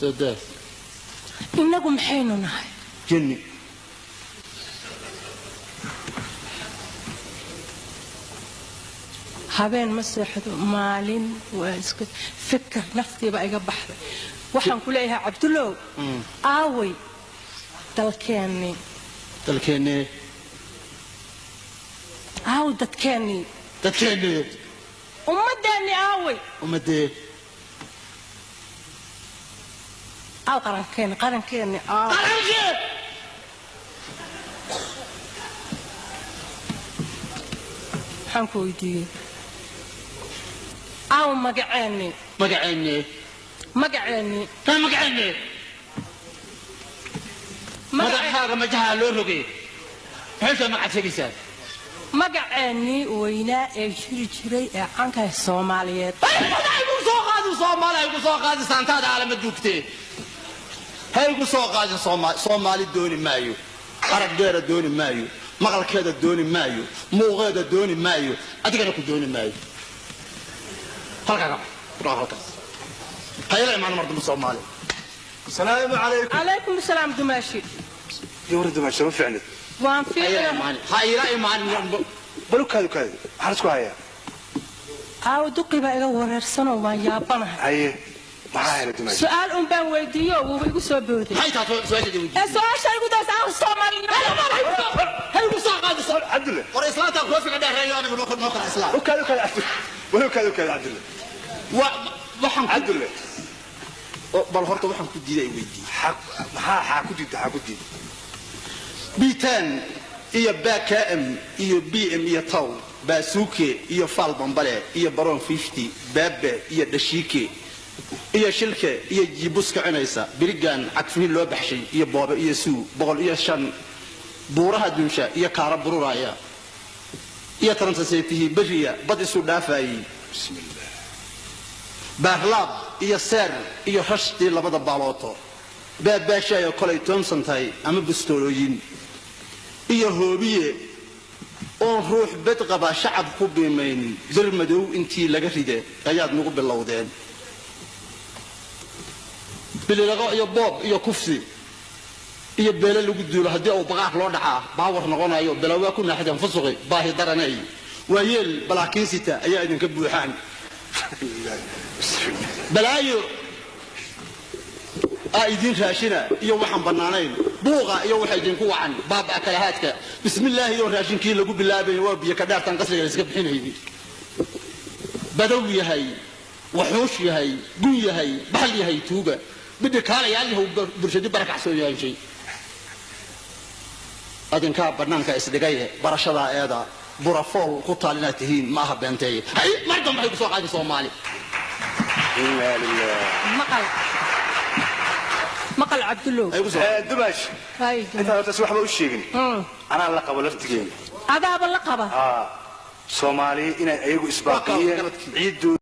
Soo daa. Innagu maxaynu nahay? Jinni. Habeen ma seexdo, maalin waa iska fikir, naftiiba iga baxday. Waxaan ku leeyahay, Cabdullow, aaway dalkeennii? Dalkeennee? Aaway dadkeennii? Dadkeennee? Ummaddeennii aaway? Ummadee? Aaw qarankeenni, qarankeenni aaw? Qarankee? Maxaan ku weydiiyey? Aaw magaceennii? Magaceennee? Magaceennii. Kaa magaceennee? Madaxaaga majaha loo rogay, maxay soo magacaad sheegaysaa? Magaceennii weynaa ee jiri jiray ee canka Soomaaliyeed. Haygu soo qaadin Soomaali, haygu soo qaadin saantaada caalama duugtee, haygu soo qaadin Soomaali. Soomaali dooni maayo, araggeeda dooni maayo, maqalkeeda dooni maayo, muuqeeda dooni maayo, adigana ku dooni maayo. Halkaa ka bax, halkaas hayala imaan mar dambe Soomaali. Salaamu calaykum. Calaykum asalaam, dumaashi. Yowra dumaasha, ma fiicnid? Waan Hayala fiicnaa. Imaan, hayla imaan. Bal u kaadi, kaadi, maxaan isku hayaa? Aaw duqi baa iga wareersanoo waan yaabanahay. Haye, maxaa helay dumaasha? Su-aal un baan weydiiyo, wuuba igu soo booday. Maxay tahay su-aasha weydiisay? Ee su-aasha igu daysa, aaw Soomaalinimo? Haygu soo qaadin. Cabdulle. War islaanta koofiga dheereeyo, anigu noo kala islaam. U kaadi, u kaadi Cabdulle, bal u kaadi, u kaadi Cabdulle. Waxaan ku Cabdulle. Bal horta waxaan ku diiday weydiiyey. Maxaa xaa ku diidta, xaa ku diidta? Bitan iyo BKM iyo BM iyo taw baasuuke iyo faal bambale iyo baron 50 baabe iyo dhashiike iyo shilke iyo jiibus kicinaysa birigan cagfihin loo baxshay iyo boobe iyo suu 105 buuraha dunsha iyo kaara bururaya iyo tarantaseetihii beriya bad isu dhaafayey. Bismillah. Baarlaab iyo seer iyo rashtii labada baalooto baabaashaayo kolay toomsan tahay ama bustoolooyin iyo hoobiye oon ruux bed qaba shacab ku biimayn, bir madow intii laga ride ayaad nagu bilowdeen bililaqo iyo boob iyo kufsi iyo beele lagu duulo. Haddii uu baqaar loo dhacaa baawar noqonayo, belawaa ku naaxideen fusuqi baahi daranay waayeel balaakiinsita ayaa idinka buuxaan. Bismillah. Balaayo aa idiin raashina iyo waxaan bannaanayn, buuqa iyo waxa idinku wacan baaba kalahaadka. Bismillaahi oo raashinkii lagu bilaabay waa biyo ka dhaartan qasriga la iska bixinayni. Badow yahay, waxuush yahay, gun yahay, bahal yahay, tuuga bidhi kaalayaal yahow, bulshadii barakac soo yeeshay adinkaa bannaanka isdhigaye barashadaa eeda burafool ku taal inaad tihiin ma aha beenteeye. Hay mar dambe hay ku soo qaadin Soomaali. Inna lillaah. Maqal, maqal Cabdullow. Hay ku soo Dumaash. Hay. Intaan horta si waxba u sheegin, anaa la qabo laftigeena. Adaaba la qaba. Haa, Soomaali inay ayagu isbaaqiyeen Waa qabo. Ciiddooda.